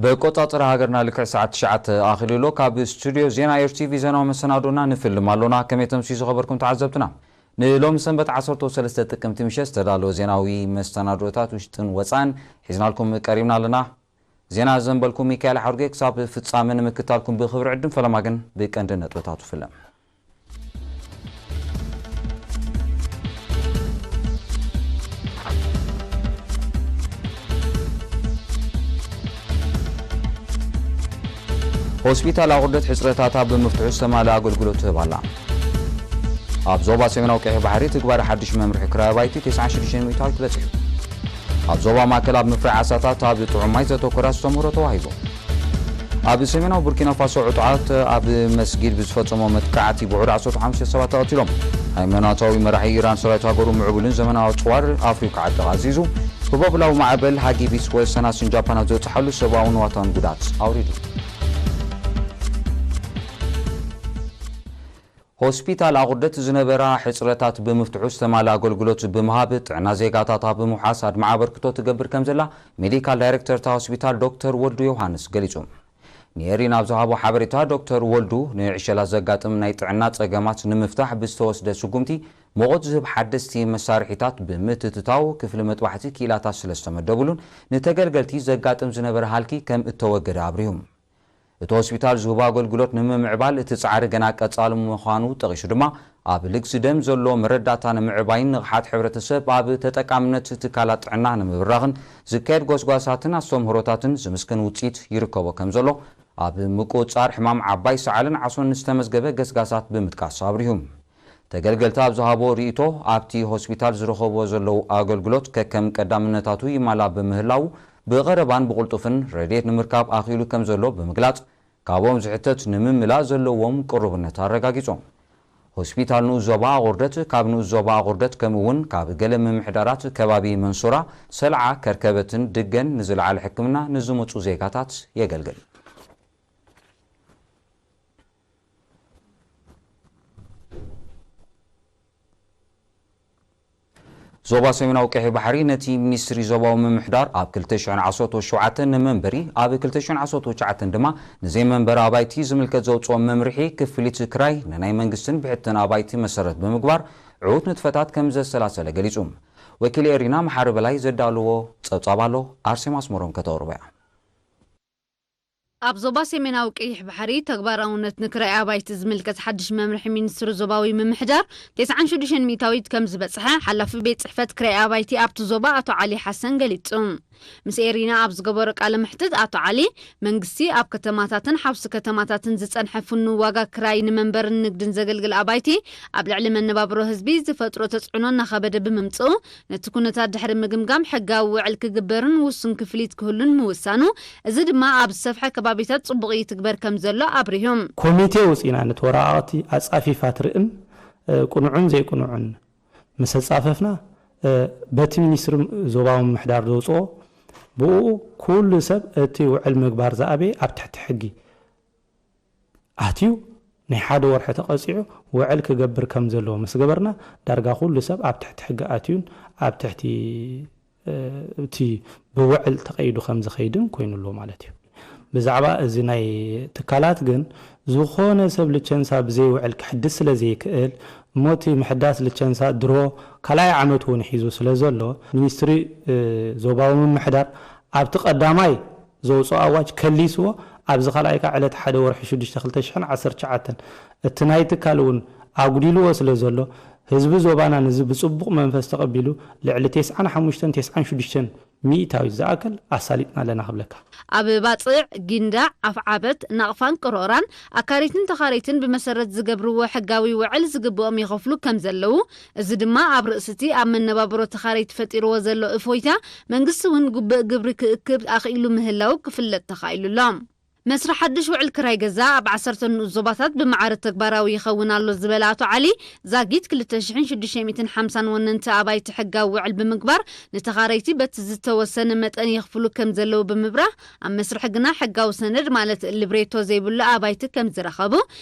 ብቆጻጽራ ሃገርና ልክዕ ሰዓት ትሽዓተ ኣኺሉ ኣሎ። ካብ ስቱድዮ ዜና ኤር ቲ ቪ ዜናዊ መሰናዶና ንፍልም ኣሎና። ከመይ ተምሲ ዝኸበርኩም ተዓዘብትና? ንሎሚ ሰንበት ዓሰርተ ሰለስተ ጥቅምቲ ምሸት ዝተዳለወ ዜናዊ መሰናዶታት ውሽጥን ወጻን ሒዝናልኩም ቀሪብና ኣለና። ዜና ዘንበልኩም ሚካኤል ሓርጌ ክሳብ ፍጻመ ንምክታልኩም ብኽብሪ ዕድም፣ ፈለማ ግን ብቀንዲ ነጥብታቱ ፍለም። ሆስፒታል ኣቑርደት ሕጽረታታ ብምፍትሑ ዝተማልአ ኣገልግሎት ትህብ ኣላ። ኣብ ዞባ ሰሜናዊ ቀይሕ ባሕሪ ትግባረ ሓድሽ መምርሒ ክራይ ኣባይቲ ተስዓን ሽዱሽተን ሚእታዊት በጺሑ። ኣብ ዞባ ማእከል ኣብ ምፍራይ ዓሳታት ኣብ ጥዑም ማይ ዘተኮረ ኣስተምህሮ ተዋሂቡ። ኣብ ሰሜናዊ ቡርኪና ፋሶ ዕጡቓት ኣብ መስጊድ ብዝፈጸሞ መጥቃዕቲ ብውሑድ ዓሰርተ ሓሙሽተ ሰባት ተቐቲሎም። ሃይማኖታዊ መራሒ ኢራን ሰራዊት ሃገሩ ምዕቡልን ዘመናዊ ኣጽዋር ኣፍርዩ ክዓጥቕ ኣዚዙ። ህቦብላዊ ማዕበል ሃጊቢስ ወሰናስን ጃፓን ኣብ ዝበጽሓሉ ሰብኣውን ንዋታውን ጉድኣት ኣውሪዱ። ሆስፒታል ኣቑርደት ዝነበራ ሕጽረታት ብምፍትሑ ዝተማልአ ኣገልግሎት ብምሃብ ጥዕና ዜጋታት ኣብ ምውሓስ ኣድማዒ ኣበርክቶ ትገብር ከም ዘላ ሜዲካል ዳይሬክተር እታ ሆስፒታል ዶክተር ወልዱ ዮሃንስ ገሊጹ። ንኤሪና ኣብ ዝሃቦ ሓበሬታ ዶክተር ወልዱ ንዕሸላት ዘጋጥም ናይ ጥዕና ጸገማት ንምፍታሕ ብዝተወስደ ስጉምቲ ሞቖት ዝህብ ሓደስቲ መሳርሒታት ብምትእትታው ክፍሊ መጥባሕቲ ክኢላታት ስለ ዝተመደቡሉን ንተገልገልቲ ዘጋጥም ዝነበረ ሃልኪ ከም እተወገደ ኣብሪሁ። እቲ ሆስፒታል ዝህቦ ኣገልግሎት ንምምዕባል እቲ ጻዕሪ ገና ቀጻሊ ምዃኑ ጠቒሱ ድማ፣ ኣብ ልግሲ ደም ዘሎ መረዳእታ ንምዕባይን ንቕሓት ሕብረተሰብ ኣብ ተጠቃምነት ትካላት ጥዕና ንምብራኽን ዝካየድ ጎስጓሳትን ኣስተምህሮታትን ዝምስገን ውጽኢት ይርከቦ ከም ዘሎ ኣብ ምቁጽጻር ሕማም ዓባይ ሰዓልን ዓሶን ዝተመዝገበ ገስጋሳት ብምጥቃስ ኣብሪሁ። ተገልገልቲ ኣብ ዝሃቦ ርእይቶ፣ ኣብቲ ሆስፒታል ዝረኸብዎ ዘለዉ ኣገልግሎት ከከም ቀዳምነታቱ ይማላእ ብምህላዉ፣ ብቐረባን ብቕልጡፍን ረድኤት ንምርካብ ኣኽኢሉ ከም ዘሎ ብምግላጽ፣ ካብኦም ዝሕተት ንምምላእ ዘለዎም ቅሩብነት ኣረጋጊጾም። ሆስፒታል ንኡስ ዞባ ኣቑርደት፣ ካብ ንኡስ ዞባ ኣቑርደት፣ ከምኡ እውን ካብ ገለ ምምሕዳራት ከባቢ መንሱራ፣ ሰልዓ፣ ከርከበትን ድገን ንዝለዓለ ሕክምና ንዝመጹ ዜጋታት የገልግል። ዞባ ሰሜናዊ ቀይሕ ባሕሪ ነቲ ሚኒስትሪ ዞባዊ ምምሕዳር ኣብ ክልተ ሽሕን ዓሰርተ ሸውዓተን ንመንበሪ፣ ኣብ ክልተ ሽሕን ዓሰርተ ትሽዓተን ድማ ንዘይመንበሪ ኣባይቲ ዝምልከት ዘውፅኦ መምርሒ ክፍሊት ክራይ ንናይ መንግስትን ብሕትን ኣባይቲ መሰረት ብምግባር ዕዉት ንጥፈታት ከም ዘሰላሰለ ገሊጹ። ወኪል ኤሪና መሓሪ በላይ ዘዳለዎ ጸብጻብ ኣሎ፣ ኣርሴማ ኣስመሮም ከተቕርቦ እያ። ኣብ ዞባ ሰሜናዊ ቀይሕ ባሕሪ ተግባራውነት ንክራይ ኣባይቲ ዝምልከት ሓድሽ መምርሒ ሚኒስትሪ ዞባዊ ምምሕዳር ተስዓን ሽዱሽተን ሚእታዊት ከም ዝበጽሐ ሓላፊ ቤት ጽሕፈት ክራይ ኣባይቲ ኣብቲ ዞባ ኣቶ ዓሊ ሓሰን ገሊጹ። ምስ ኤሪና ኣብ ዝገበሮ ቃለ መሕትት ኣቶ ዓሊ፣ መንግስቲ ኣብ ከተማታትን ሓውሲ ከተማታትን ዝጸንሐ ፍኑው ዋጋ ክራይ ንመንበርን ንግድን ዘገልግል ኣባይቲ ኣብ ልዕሊ መነባብሮ ህዝቢ ዝፈጥሮ ተጽዕኖ እናኸበደ ብምምጽኡ፣ ነቲ ኩነታት ድሕሪ ምግምጋም ሕጋዊ ውዕል ክግበርን ውሱን ክፍሊት ክህሉን ምውሳኑ፣ እዚ ድማ ኣብ ዝሰፍሐ ከባቢታት ጽቡቕ ይትግበር ከም ዘሎ ኣብሪሁ። ኮሚቴ ውጺና ነቲ ወረቓቕቲ ኣጻፊፋ ትርእን፣ እ፣ ቅኑዕን ዘይቅኑዕን ምስ ኣጻፈፍና፣ እ፣ በቲ ሚኒስትሪ ዞባዊ ምምሕዳር ዘውጽኦ፣ ብኡ ኩሉ ሰብ እቲ ውዕል ምግባር ዝኣበየ ኣብ ትሕቲ ሕጊ ኣትዩ ናይ ሓደ ወርሒ ተቐጺዑ ውዕል ክገብር ከም ዘለዎ ምስ ገበርና፣ ዳርጋ ኩሉ ሰብ ኣብ ትሕቲ ሕጊ ኣትዩን ኣብ ትሕቲ፣ እ፣ እቲ ብውዕል ተቐይዱ ከም ዝኸይድን ኮይኑ ኣሎ ማለት እዩ። ብዛዕባ እዚ ናይ ትካላት ግን፣ ዝኾነ ሰብ ልቸንሳ ብዘይ ውዕል ክሕድስ ስለ ዘይክእል፣ እሞ እቲ ምሕዳስ ልቸንሳ ድሮ ካልኣይ ዓመት እውን ሒዙ ስለ ዘሎ፣ ሚኒስትሪ፣ እ፣ ዞባዊ ምምሕዳር ኣብቲ ቀዳማይ ዘውፅኦ ኣዋጅ ከሊስዎ፣ ኣብዚ ካልኣይ ከዓ ዕለት ሓደ ወርሒ ሽዱሽተ ክልተ ሽሕን ዓሰርተ ትሽዓተን እቲ ናይ ትካል እውን ኣጉዲልዎ ስለ ዘሎ፣ ህዝቢ ዞባና ነዚ ብፅቡቕ መንፈስ ተቐቢሉ ልዕሊ ተስዓን ሓሙሽተን ተስዓን ሽዱሽተን ሚእታዊት ዝኣክል ኣሳሊጥና ኣለና ክብለካ። ኣብ ባጽዕ፣ ጊንዳዕ፣ ኣፍዓበት፣ ናቕፋን ቅሮራን ኣካሪትን ተኻሪትን ብመሰረት ዝገብርዎ ሕጋዊ ውዕል ዝግብኦም ይኸፍሉ ከም ዘለዉ፣ እዚ ድማ ኣብ ርእሲ እቲ ኣብ መነባብሮ ተኻረይቲ ፈጢርዎ ዘሎ እፎይታ፣ መንግስቲ እውን ግቡእ ግብሪ ክእክብ ኣኽኢሉ ምህላው ክፍለጥ ተኻኢሉ ኣሎ። መስርሕ ሓድሽ ውዕል ክራይ ገዛ ኣብ ዓሰርተ ንኡስ ዞባታት ብማዕረ ተግባራዊ ይኸውን ኣሎ ዝበለ ኣቶ ዓሊ፣ ዛጊት ክልተ ሽሕን ሽዱሽተ ሚእትን ሓምሳን ወነንቲ ኣባይቲ ሕጋዊ ውዕል ብምግባር፣ ንተኻረይቲ በቲ ዝተወሰነ መጠን የኽፍሉ ከም ዘለዉ ብምብራህ፣ ኣብ መስርሕ ግና ሕጋዊ ሰነድ ማለት ልብሬቶ ዘይብሉ ኣባይቲ ከም ዝረኸቡ፣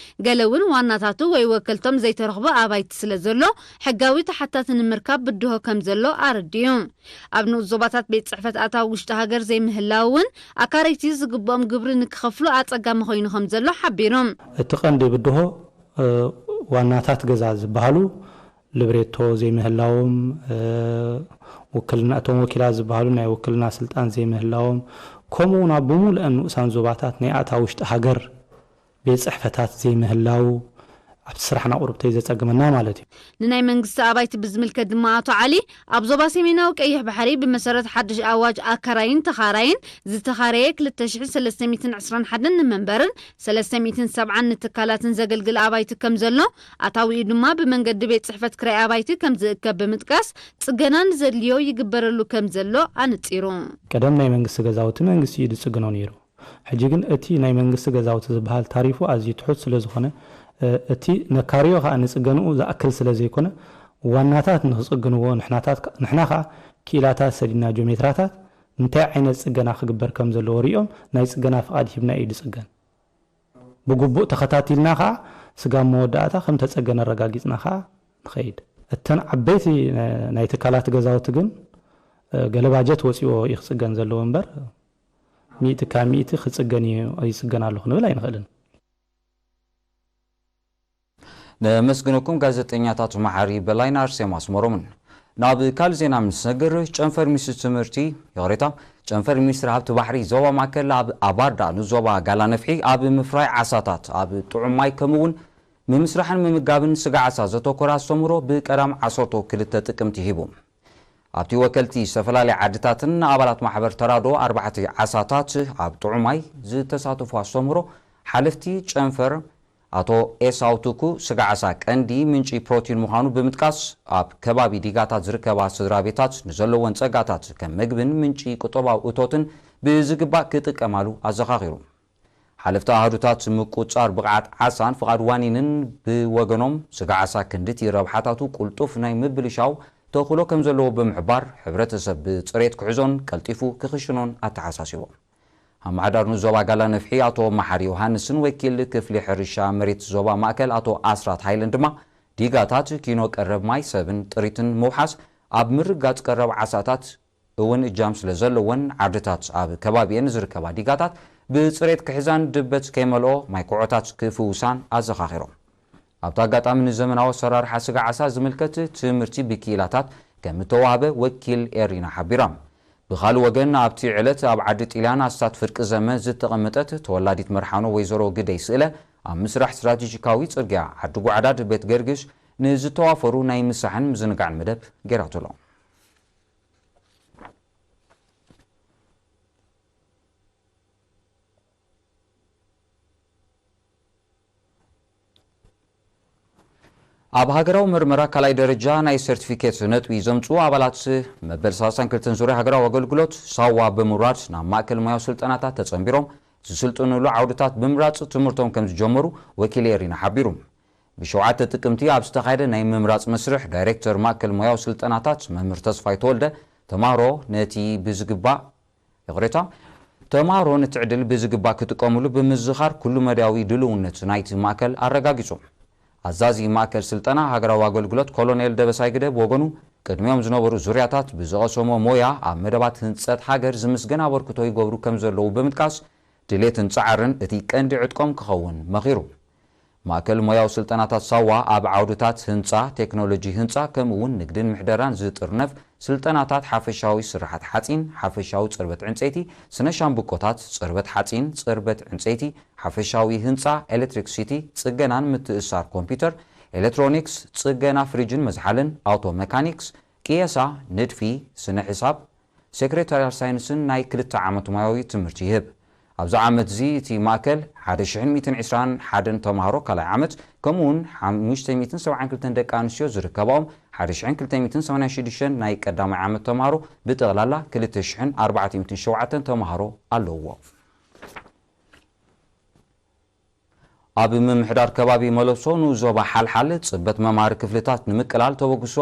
ገለ እውን ዋናታቱ ወይ ወከልቶም ዘይተረኽቡ ኣባይቲ ስለ ዘሎ፣ ሕጋዊ ተሓታቲ ንምርካብ ብድሆ ከም ዘሎ ኣረዲኡ። ኣብ ንኡስ ዞባታት ቤት ጽሕፈት ኣታዊ ውሽጢ ሃገር ዘይምህላው እውን፣ ኣካረይቲ ዝግብኦም ግብሪ ንክኸፍሉ ኣጸጋሚ ኮይኑ ከም ዘሎ ሓቢሩ። እቲ ቀንዲ ብድሆ፣ እ፣ ዋናታት ገዛ ዝበሃሉ ልብሬቶ ዘይምህላዎም፣ እ፣ ውክልና፣ እቶም ወኪላት ዝበሃሉ ናይ ውክልና ስልጣን ዘይምህላዎም፣ ከምኡ እውን ኣብ ብምሉአን ንኡሳን ዞባታት ናይ ኣታዊ ውሽጢ ሃገር ቤት ጽሕፈታት ዘይምህላው ኣብቲ ስራሕና ቁሩብተይ ዘጸግመና ማለት እዩ። ንናይ መንግስቲ ኣባይቲ ብዝምልከት ድማ ኣቶ ዓሊ፣ ኣብ ዞባ ሰሜናዊ ቀይሕ ባሕሪ ብመሰረት ሓድሽ ኣዋጅ ኣካራይን ተኻራይን ዝተኻረየ ክልተ ሽሕን ሰለስተ ሚእትን ዕስራን ሓደን ንመንበርን ሰለስተ ሚእትን ሰብዓን ንትካላትን ዘገልግል ኣባይቲ ከም ዘሎ፣ ኣታዊኡ ድማ ብመንገዲ ቤት ጽሕፈት ክራይ ኣባይቲ ከም ዝእከብ ብምጥቃስ፣ ጽገና ንዘድልዮ ይግበረሉ ከም ዘሎ ኣነጺሩ። ቀደም ናይ መንግስቲ ገዛውቲ መንግስቲ እዩ ዝጽግኖ ነይሩ። ሕጂ ግን እቲ ናይ መንግስቲ ገዛውቲ ዝበሃል ታሪፉ ኣዝዩ ትሑት ስለ ዝኾነ፣ እ፣ እቲ ነካርዮ ኸኣ ንጽገንኡ ዝኣክል ስለ ዘይኮነ፣ ዋናታት ንኽጽግንዎ፣ ንሕናታት ከ-፣ ንሕና ኸኣ ክኢላታት ሰዲድና ጆሜትራታት እንታይ ዓይነት ጽገና ክግበር ከም ዘለዎ ሪኦም ናይ ጽገና ፍቓድ ሂብና እዩ ዝጽገን። ብግቡእ ተኸታቲልና ኸኣ ስጋብ መወዳእታ ከም ተጸገነ ኣረጋጊጽና ኸኣ ንኸይድ። እተን ዓበይቲ ነ-፣ ናይ ትካላት ገዛውቲ ግን፣ እ፣ ገለ ባጀት ወጺዎ እዩ ክጽገን ዘለዎ እምበር፣ ሚእቲ ካብ ሚእቲ ክጽገን እዩ፣ ይጽገን ኣሎ ክንብል ኣይንኽእልን። ነመስግነኩም ጋዜጠኛታት መሓሪ በላይን ኣርሴማ ኣስመሮምን። ናብ ካልእ ዜና ምስ ንሰግር፣ ጨንፈር ሚኒስትሪ ትምህርቲ፣ ይቕሬታ፣ ጨንፈር ሚኒስትሪ ሃብቲ ባሕሪ ዞባ ማእከል ኣብ ኣባርዳ ንዞባ ጋላ ነፍሒ ኣብ ምፍራይ ዓሳታት ኣብ ጥዑም ማይ ከምኡ እውን ምምስራሕን ምምጋብን ስጋ ዓሳ ዘተኮረ ኣስተምህሮ ብቀዳም ዓሰርተ ክልተ ጥቅምቲ ሂቡ። ኣብቲ ወከልቲ ዝተፈላለያ ዓድታትን ኣባላት ማሕበር ተራድኦ ኣርባዕተ ዓሳታት ኣብ ጥዑም ማይ ዝተሳተፉ ኣስተምህሮ ሓለፍቲ ጨንፈር ኣቶ ኤሳው ቱኩ፣ ስጋ ዓሳ ቀንዲ ምንጪ ፕሮቲን ምዃኑ ብምጥቃስ፣ ኣብ ከባቢ ዲጋታት ዝርከባ ስድራ ቤታት ንዘለወን ጸጋታት ከም መግብን ምንጪ ቁጠባዊ እቶትን ብዝግባእ ክጥቀማሉ ኣዘኻኺሩ። ሓለፍቲ ኣሃዱታት ምቁጽጻር ብቕዓት ዓሳን ፍቓድ ዋኒንን ብወገኖም፣ ስጋ ዓሳ ክንድቲ ረብሓታቱ ቅልጡፍ ናይ ምብልሻው ተኽእሎ ከም ዘለዎ ብምሕባር፣ ሕብረተሰብ ብጽሬት ክሕዞን ቀልጢፉ ክኽሽኖን ኣተሓሳሲቦም። ኣመሓዳሪ ንዞባ ጋላ ነፍሒ ኣቶ መሓሪ ዮሃንስን ወኪል ክፍሊ ሕርሻ መሬት ዞባ ማእከል ኣቶ ኣስራት ሃይለን ድማ፣ ዲጋታት ኪኖ ቀረብ ማይ ሰብን ጥሪትን ምውሓስ ኣብ ምርጋጽ ቀረብ ዓሳታት እውን እጃም ስለ ዘለወን፣ ዓድታት ኣብ ከባቢኤን ዝርከባ ዲጋታት ብጽሬት ክሕዛን ድበት ከይመልኦ ማይ ኩዖታት ክፍውሳን ኣዘኻኺሮም። ኣብቲ ኣጋጣሚ ንዘመናዊ ኣሰራርሓ ስጋ ዓሳ ዝምልከት ትምህርቲ ብክኢላታት ከም እተዋህበ ወኪል ኤሪና ሓቢራ። ብኻልእ ወገን፣ ኣብቲ ዕለት ኣብ ዓዲ ጢልያን ኣስታት ፍርቂ ዘመን ዝተቐመጠት ተወላዲት መርሓኖ ወይዘሮ ግደይ ስእለ፣ ኣብ ምስራሕ ስትራቴጂካዊ ጽርግያ ዓዲ ጓዕዳድ ቤት ገርግሽ ንዝተዋፈሩ ናይ ምሳሕን ምዝንጋዕን መደብ ገይራትሎም። ኣብ ሃገራዊ ምርመራ ካልኣይ ደረጃ ናይ ሰርቲፊኬት ነጥቢ ዘምጽኡ ኣባላት መበል ሰላሳን ክልተን ዙርያ ሃገራዊ ኣገልግሎት ሳዋ ብምውራድ ናብ ማእከል ሞያዊ ስልጠናታት ተጸንቢሮም ዝስልጥኑሉ ዓውድታት ብምምራጽ ትምህርቶም ከም ዝጀመሩ ወኪል ኤሪና ሓቢሩ። ብሸውዓተ ጥቅምቲ ኣብ ዝተኻየደ ናይ ምምራጽ መስርሕ ዳይሬክተር ማእከል ሞያዊ ስልጠናታት መምህር ተስፋይ ተወልደ ተማሃሮ ነቲ ብዝግባእ ይቕሬታ፣ ተማሃሮ ነቲ ዕድል ብዝግባእ ክጥቀምሉ ብምዝኻር ኩሉ መዳያዊ ድልውነት ናይቲ ማእከል ኣረጋጊጹ። ኣዛዚ ማእከል ስልጠና ሃገራዊ ኣገልግሎት ኮሎኔል ደበሳይ ግደ ብወገኑ ቅድሚኦም ዝነበሩ ዙርያታት ብዝቐሰሞ ሞያ ኣብ መደባት ህንጸት ሃገር ዝምስገን ኣበርክቶ ይገብሩ ከም ዘለዉ ብምጥቃስ ድሌትን ጻዕርን እቲ ቀንዲ ዕጥቆም ክኸውን መኺሩ። ማእከል ሞያዊ ስልጠናታት ሳዋ ኣብ ዓውድታት ህንጻ፣ ቴክኖሎጂ ህንጻ፣ ከምኡ እውን ንግድን ምሕደራን ዝጥርነፍ ስልጠናታት ሓፈሻዊ ስርሓት ሓጺን፣ ሓፈሻዊ ጽርበት ዕንጸይቲ፣ ስነ ሻምብቆታት፣ ጽርበት ሓጺን፣ ጽርበት ዕንጸይቲ፣ ሓፈሻዊ ህንጻ፣ ኤሌክትሪክሲቲ፣ ጽገናን ምትእስሳር ኮምፒውተር፣ ኤሌክትሮኒክስ፣ ጽገና ፍሪጅን መዝሓልን፣ ኣውቶ መካኒክስ፣ ቅየሳ፣ ንድፊ፣ ስነ ሕሳብ፣ ሴክሬታርያል ሳይንስን ናይ ክልተ ዓመት ሞያዊ ትምህርቲ ይህብ። ኣብዚ ዓመት እዚ እቲ ማእከል ሓደ ሽሕን ሚእትን ዕስራን ሓደን ተማሃሮ ካልኣይ ዓመት፣ ከምኡውን ሓሙሽተ ሚእትን ሰብዓን ክልተን ደቂ ኣንስትዮ ዝርከባኦም ሓደ ሽሕን ክልተ ሚእትን ሰማንያን ሽዱሽተን ናይ ቀዳማይ ዓመት ተማሃሮ፣ ብጠቕላላ ክልተ ሽሕን ኣርባዕተ ሚእትን ሸውዓተን ተማሃሮ ኣለውዎ። ኣብ ምምሕዳር ከባቢ መለብሶ ንኡስ ዞባ ሓልሓል ጽበት መምሃሪ ክፍልታት ንምቅላል ተበግሶ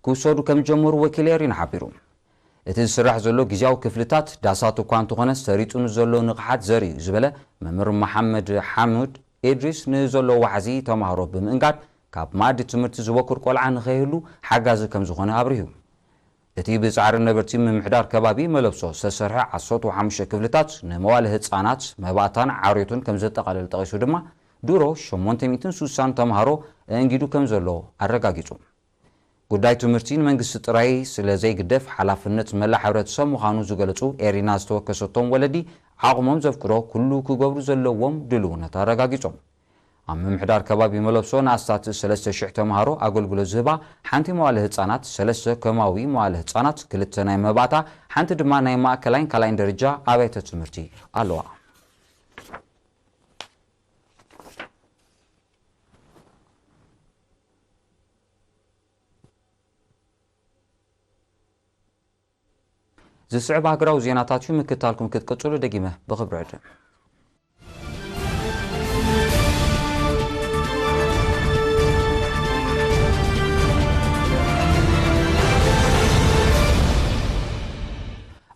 ክውሰዱ ከም ዝጀመሩ ወኪል ኤሪና ሓቢሩ። እቲ ዝስራሕ ዘሎ ግዝያዊ ክፍልታት ዳሳት እኳ እንተኾነ፣ ሰሪጹ ንዘሎ ንቕሓት ዘርኢ እዩ ዝበለ መምህር መሓመድ ሓሙድ ኢድሪስ፣ ንዘሎ ዋሕዚ ተማሃሮ ብምእንጋድ ካብ መኣዲ ትምህርቲ ዝበኩር ቆልዓ ንኸይህሉ ሓጋዚ ከም ዝኾነ ኣብሪሁ። እቲ ብጻዕሪ ነበርቲ ምምሕዳር ከባቢ መለብሶ ዝተሰርሐ ዓሰርተ ሓሙሽተ ክፍልታት ንመዋለ ህጻናት፣ መባእታን ዓርዮትን ከም ዘጠቓልል ጠቒሱ ድማ፣ ድሮ ሸሞንተ ሚእትን ስሳን ተምሃሮ ኣእንጊዱ ከም ዘሎ ኣረጋጊጹ። ጉዳይ ትምህርቲ ንመንግስቲ ጥራይ ስለ ዘይግደፍ፣ ሓላፍነት መላእ ሕብረተሰብ ምዃኑ ዝገለጹ ኤሪና ዝተወከሰቶም ወለዲ፣ ዓቕሞም ዘፍቅዶ ኩሉ ክገብሩ ዘለዎም ድልውነት ኣረጋጊጾም። ኣብ ምምሕዳር ከባቢ መለብሶ ንኣስታት ሰለስተ ሽሕ ተምሃሮ ኣገልግሎት ዝህባ ሓንቲ መዋለ ህጻናት፣ ሰለስተ ከማዊ መዋለ ህጻናት፣ ክልተ ናይ መባእታ፣ ሓንቲ ድማ ናይ ማእከላይን ካልኣይን ደረጃ ኣብያተ ትምህርቲ ኣለዋ። ዝስዕብ ሃገራዊ ዜናታት እዩ፣ ምክትታልኩም ክትቅጽሉ ደጊመ ብኽብሪ ዕድም።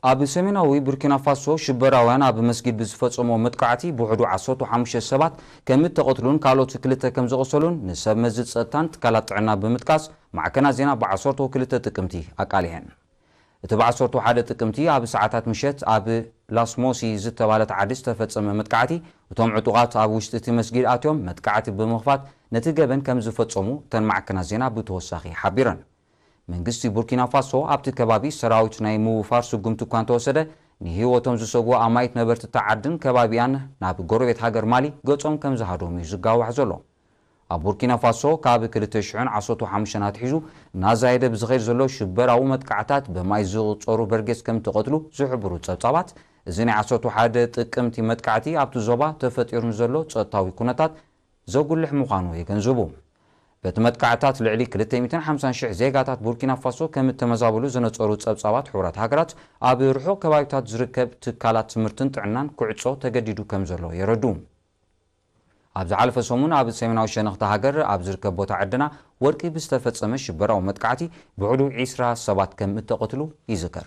ኣብ ሰሜናዊ ቡርኪና ፋሶ ሽበራውያን ኣብ መስጊድ ብዝፈጸሞ መጥቃዕቲ ብውሕዱ ዓሰርተ ሓሙሽተ ሰባት ከም እተቐትሉን ካልኦት ክልተ ከም ዝቖሰሉን ንሰብ መዚ ጸጥታን ትካላት ጥዕና ብምጥቃስ ማዕከናት ዜና ብዓሰርተ ክልተ ጥቅምቲ ኣቃሊሐን። እቲ ብዓሰርተ ሓደ ጥቅምቲ ኣብ ሰዓታት ምሸት ኣብ ላስሞሲ ዝተባህለት ዓዲ ዝተፈጸመ መጥቃዕቲ፣ እቶም ዕጡቓት ኣብ ውሽጢ እቲ መስጊድ ኣትዮም መጥቃዕቲ ብምኽፋት ነቲ ገበን ከም ዝፈጸሙ እተን ማዕከናት ዜና ብተወሳኺ ሓቢረን። መንግስቲ ቡርኪና ፋሶ ኣብቲ ከባቢ ሰራዊት ናይ ምውፋር ስጉምቲ እኳ እንተወሰደ፣ ንህይወቶም ዝሰግኡ ኣማኢት ነበርቲ እታ ዓድን ከባቢኣን ናብ ጎረቤት ሃገር ማሊ ገጾም ከም ዝሃደሙ እዩ ዝጋዋሕ ዘሎ። ኣብ ቡርኪና ፋሶ ካብ ክልተ ሽሕን ዓሰርተ ሓሙሽተን ኣትሒዙ እናዛየደ ብዝኸይድ ዘሎ ሽበራዊ መጥቃዕታት ብማይ ዝቑጸሩ በርጌስ ከም ተቐትሉ ዝሕብሩ ጸብጻባት፣ እዚ ናይ ዓሰርተ ሓደ ጥቅምቲ መጥቃዕቲ ኣብቲ ዞባ ተፈጢሩ ንዘሎ ጸጥታዊ ኩነታት ዘጉልሕ ምዃኑ የገንዝቡ። በቲ መጥቃዕታት ልዕሊ ክልተ ሚእትን ሓምሳን ሽሕ ዜጋታት ቡርኪና ፋሶ ከም እተመዛበሉ ዝነጸሩ ጸብጻባት ሕቡራት ሃገራት፣ ኣብ ርሑቕ ከባቢታት ዝርከብ ትካላት ትምህርትን ጥዕናን ክዕጾ ተገዲዱ ከም ዘሎ የረዱ። ኣብ ዝሓለፈ ሰሙን ኣብ ሰሜናዊ ሸነኽቲ ሃገር ኣብ ዝርከብ ቦታ ዕደና ወርቂ ብዝተፈጸመ ሽበራዊ መጥቃዕቲ ብውሕዱ ዒስራ ሰባት ከም እተቐትሉ ይዝከር።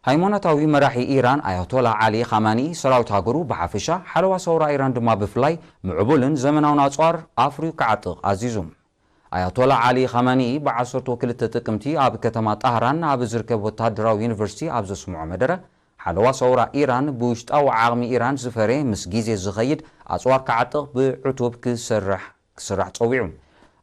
ሃይማኖታዊ መራሒ ኢራን ኣያቶላ ዓሊ ኻማኒ፣ ሰራዊት ሃገሩ ብሓፈሻ፣ ሓለዋ ሰውራ ኢራን ድማ ብፍላይ ምዕቡልን ዘመናውን ኣጽዋር ኣፍርዩ ክዓጥቕ ኣዚዙ። ኣያቶላ ዓሊ ኻማኒ ብዓሰርተ ክልተ ጥቅምቲ ኣብ ከተማ ጣህራን ኣብ ዝርከብ ወተሃደራዊ ዩኒቨርሲቲ ኣብ ዘስምዖ መደረ፣ ሓለዋ ሰውራ ኢራን ብውሽጣዊ ዓቕሚ ኢራን ዝፈረ፣ ምስ ግዜ ዝኸይድ ኣጽዋር ክዓጥቕ ብዕቱብ ክሰርሕ ክስራሕ ጸዊዑ።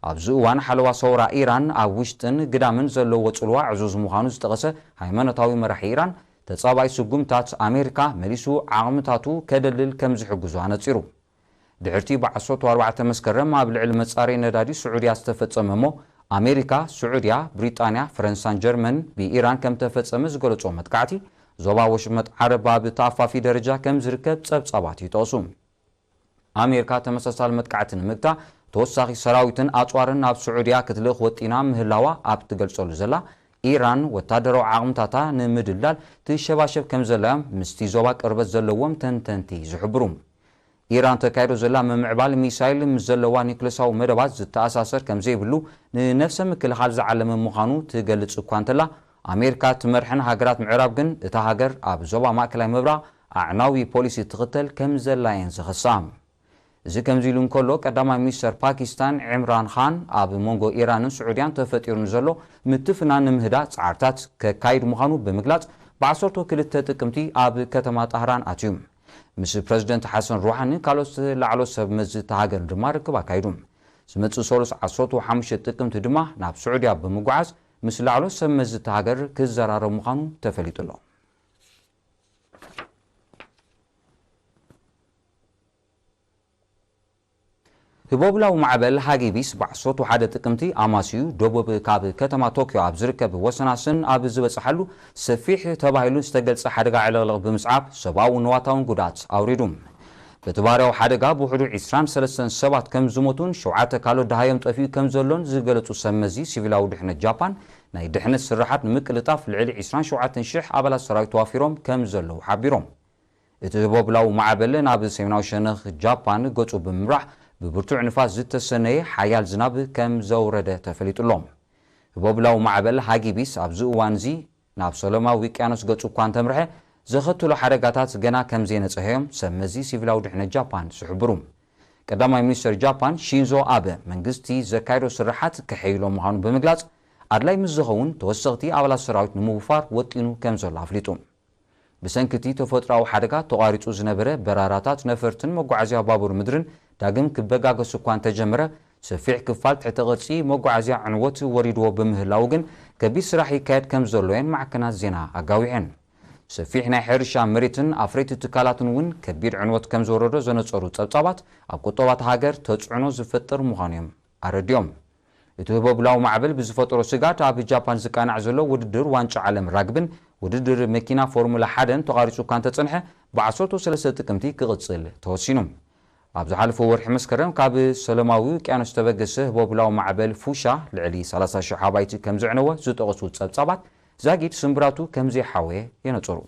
ኣብዚ እዋን ሓለዋ ሰውራ ኢራን ኣብ ውሽጥን ግዳምን ዘለዎ ጽልዋ ዕዙዝ ምዃኑ ዝጠቐሰ ሃይማኖታዊ መራሒ ኢራን፣ ተጻባኢ ስጉምታት ኣሜሪካ መሊሱ ዓቕምታቱ ከደልድል ከም ዝሕግዙ ኣነጺሩ። ድሕርቲ ብዓሰርተ ኣርባዕተ መስከረም ኣብ ልዕሊ መጻረዪ ነዳዲ ስዑድያ ዝተፈጸመ እሞ ኣሜሪካ፣ ስዑድያ፣ ብሪጣንያ፣ ፈረንሳን ጀርመን ብኢራን ከም ተፈጸመ ዝገለጾ መጥቃዕቲ፣ ዞባ ወሽመጥ ዓረብ ኣብ ተኣፋፊ ደረጃ ከም ዝርከብ ጸብጻባት ይጠቕሱ። ኣሜሪካ ተመሳሳሊ መጥቃዕቲ ንምግታእ ተወሳኺ ሰራዊትን ኣጽዋርን ናብ ስዑድያ ክትልእኽ ወጢና ምህላዋ ኣብ ትገልጸሉ ዘላ፣ ኢራን ወታደራዊ ዓቕምታታ ንምድልዳል ትሸባሸብ ከም ዘላ እዮም ምስቲ ዞባ ቅርበት ዘለዎም ተንተንቲ ዝሕብሩ። ኢራን ተካይዶ ዘላ ምምዕባል ሚሳይል ምስ ዘለዋ ኒውክለሳዊ መደባት ዝተኣሳሰር ከም ዘይብሉ ንነፍሰ ምክልኻል ዝዓለመ ምዃኑ ትገልጽ እኳ እንተላ፣ ኣሜሪካ ትመርሐን ሃገራት ምዕራብ ግን እታ ሃገር ኣብ ዞባ ማእከላይ ምብራቕ ኣዕናዊ ፖሊሲ ትኽተል ከም ዘላ እየን ዝኸሳ። እዚ ከምዚ ኢሉ እንከሎ፣ ቀዳማይ ሚኒስተር ፓኪስታን ዕምራን ኻን ኣብ መንጎ ኢራንን ስዑድያን ተፈጢሩ ንዘሎ ምትፍናን ንምህዳእ ጻዕርታት ከካይድ ምዃኑ ብምግላጽ፣ ብዓሰርተ ክልተ ጥቅምቲ ኣብ ከተማ ጣህራን ኣትዩ። ምስ ፕረዚደንት ሓሰን ሩሓኒ ካልኦት ላዕሎ ሰብ መዚ እታ ሃገር ድማ ርክብ ኣካይዱ። ዝመጽእ ሰሉስ ዓሰርተ ሓሙሽተ ጥቅምቲ ድማ ናብ ስዑድያ ብምጉዓዝ ምስ ላዕሎ ሰብ መዚ እታ ሃገር ክዘራረብ ምዃኑ ተፈሊጡ ኣሎ። ህቦብላዊ ማዕበል ሃጊቢስ ብዓሰርተ ሓደ ጥቅምቲ ኣማስዩ ደቡብ ካብ ከተማ ቶክዮ ኣብ ዝርከብ ወሰናስን ኣብ ዝበጽሓሉ ሰፊሕ ተባሂሉ ዝተገልጸ ሓደጋ ዕልቕልቕ ብምስዓብ ሰብኣውን ንዋታውን ጉድኣት ኣውሪዱ። በቲ ባህርያዊ ሓደጋ ብውሕዱ ዕስራን ሰለስተን ሰባት ከም ዝሞቱን ሸውዓተ ካልኦት ደሃዮም ጠፊኡ ከም ዘሎን ዝገለጹ ሰብ መዚ ሲቪላዊ ድሕነት ጃፓን፣ ናይ ድሕነት ስራሓት ንምቅልጣፍ ልዕሊ ዕስራን ሸውዓተን ሽሕ ኣባላት ሰራዊት ተዋፊሮም ከም ዘለዉ ሓቢሮም። እቲ ህቦብላዊ ማዕበል ናብ ሰሜናዊ ሸነኽ ጃፓን ገጹ ብምምራሕ፣ ብብርቱዕ ንፋስ ዝተሰነየ ሓያል ዝናብ ከም ዘውረደ ተፈሊጡ ኣሎ። ህቦብላዊ ማዕበል ሃጊቢስ ኣብዚ እዋንዚ ናብ ሰላማዊ ውቅያኖስ ገጹ እኳ እንተምርሐ፣ ዘኸትሎ ሓደጋታት ገና ከም ዘይነጽሀዮም ሰብ መዚ ሲቪላዊ ድሕነት ጃፓን ዝሕብሩ። ቀዳማይ ሚኒስተር ጃፓን ሺንዞ ኣበ፣ መንግስቲ ዘካየዶ ስራሓት ከሐይሎ ምዃኑ ብምግላጽ፣ ኣድላይ ምስ ዝኸውን ተወሰኽቲ ኣባላት ሰራዊት ንምውፋር ወጢኑ ከም ዘሎ ኣፍሊጡ። ብሰንኪ እቲ ተፈጥሮኣዊ ሓደጋ ተቋሪጹ ዝነበረ በራራታት ነፈርትን መጓዓዝያ ባቡር ምድርን ዳግም ክበጋገስ እኳ እንተጀመረ፣ ሰፊሕ ክፋል ትሕተ ቅርጺ መጓዓዝያ ዕንወት ወሪድዎ ብምህላዉ ግን፣ ከቢድ ስራሕ ይካየድ ከም ዘሎ እየን ማዕከናት ዜና ኣጋዊሐን። ሰፊሕ ናይ ሕርሻ መሬትን ኣፍረይቲ ትካላትን እውን ከቢድ ዕንወት ከም ዝወረዶ ዘነጸሩ ጸብጻባት፣ ኣብ ቁጠባ እታ ሃገር ተጽዕኖ ዝፈጥር ምዃኑ እዮም ኣረዲኦም። እቲ ህቦብላዊ ማዕበል ብዝፈጠሮ ስግኣት፣ ኣብ ጃፓን ዝቃናዕ ዘሎ ውድድር ዋንጫ ዓለም ራግብን ውድድር መኪና ፎርሙላ ሓደን ተቋሪጹ እኳ እንተጸንሐ፣ ብ ዓሰርተ ሰለስተ ጥቅምቲ ክቕጽል ተወሲኑ። ኣብ ዝሓለፈ ወርሒ መስከረም ካብ ሰላማዊ ውቅያኖስ ዝተበገሰ ህቦብላዊ ማዕበል ፉሻ ልዕሊ ሰላሳ ሽሕ ኣባይቲ ከም ዘዕነወ ዝጠቐሱ ጸብጻባት፣ ዛጊድ ስምብራቱ ከም ዘይሓወየ የነጸሩ።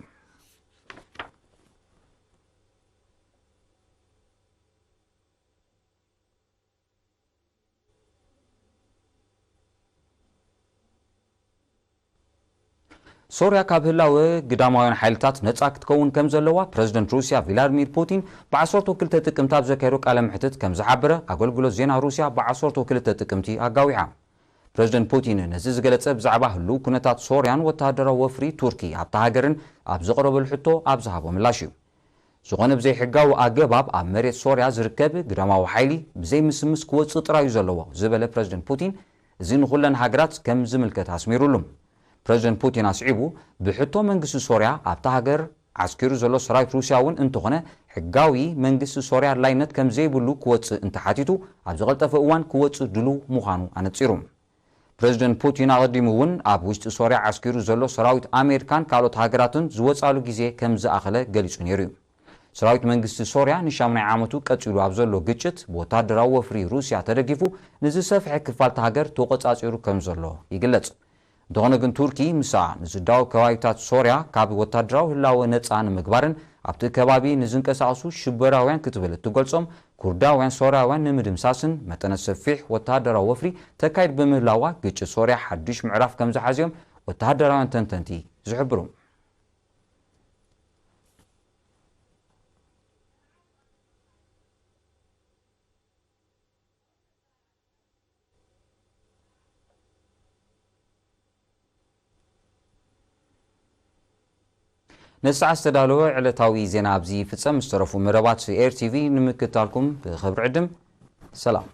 ሶርያ ካብ ህላወ ግዳማውያን ሓይልታት ነጻ ክትከውን ከም ዘለዋ ፕረዚደንት ሩስያ ቪላድሚር ፑቲን ብ ዓሰርተ ክልተ ጥቅምቲ ኣብ ዘካየዶ ቃለ መሕትት ከም ዝሓበረ ኣገልግሎት ዜና ሩስያ ብ ዓሰርተ ክልተ ጥቅምቲ ኣጋዊሓ። ፕረዚደንት ፑቲን ነዚ ዝገለጸ ብዛዕባ ህሉው ኩነታት ሶርያን ወተሃደራዊ ወፍሪ ቱርኪ ኣብታ ሃገርን ኣብ ዘቕረበሉ ሕቶ ኣብ ዝሃቦ ምላሽ እዩ። ዝኾነ ብዘይሕጋዊ ኣገባብ ኣብ መሬት ሶርያ ዝርከብ ግዳማዊ ሓይሊ ብዘይምስምስ ክወጽእ ጥራይ እዩ ዘለዎ ዝበለ ፕረዚደንት ፑቲን፣ እዚ ንኹለን ሃገራት ከም ዝምልከት ኣስሚሩሉ። ፕረዚደንት ፑቲን ኣስዒቡ፣ ብሕቶ መንግስቲ ሶርያ ኣብታ ሃገር ዓስኪሩ ዘሎ ሰራዊት ሩስያ እውን እንተኾነ፣ ሕጋዊ መንግስቲ ሶርያ ኣድላይነት ከም ዘይብሉ ክወጽእ እንተሓቲቱ፣ ኣብ ዝቐልጠፈ እዋን ክወጽእ ድሉው ምዃኑ ኣነጺሩ። ፕረዚደንት ፑቲን ኣቐዲሙ እውን ኣብ ውሽጢ ሶርያ ዓስኪሩ ዘሎ ሰራዊት ኣሜሪካን ካልኦት ሃገራትን ዝወጻሉ ግዜ ከም ዝኣኸለ ገሊጹ ነይሩ እዩ። ሰራዊት መንግስቲ ሶርያ ንሻምናይ ዓመቱ ቀጺሉ ኣብ ዘሎ ግጭት ብወታደራዊ ወፍሪ ሩስያ ተደጊፉ ንዝሰፍሐ ክፋል እታ ሃገር ተቖጻጺሩ ከም ዘሎ ይግለጽ። እንተኾነ ግን ቱርኪ ምስኣ ንዝዳወብ ከባቢታት ሶርያ ካብ ወታደራዊ ህላወ ነጻ ንምግባርን ኣብቲ ከባቢ ንዝንቀሳቐሱ ሽበራውያን ክትብል እትገልጾም ኩርዳውያን ሶርያውያን ንምድምሳስን መጠነ ሰፊሕ ወተሃደራዊ ወፍሪ ተካይድ ብምህላዋ፣ ግጭት ሶርያ ሓድሽ ምዕራፍ ከም ዝሓዘዮም ወተሃደራውያን ተንተንቲ ዝሕብሩ። ነዚ ሰዓት ዝተዳለወ ዕለታዊ ዜና ኣብዚ ይፍጸም። ዝተረፉ መደባት ኤር ቲቪ ንምክትታልኩም ብኽብሪ ዕድም። ሰላም።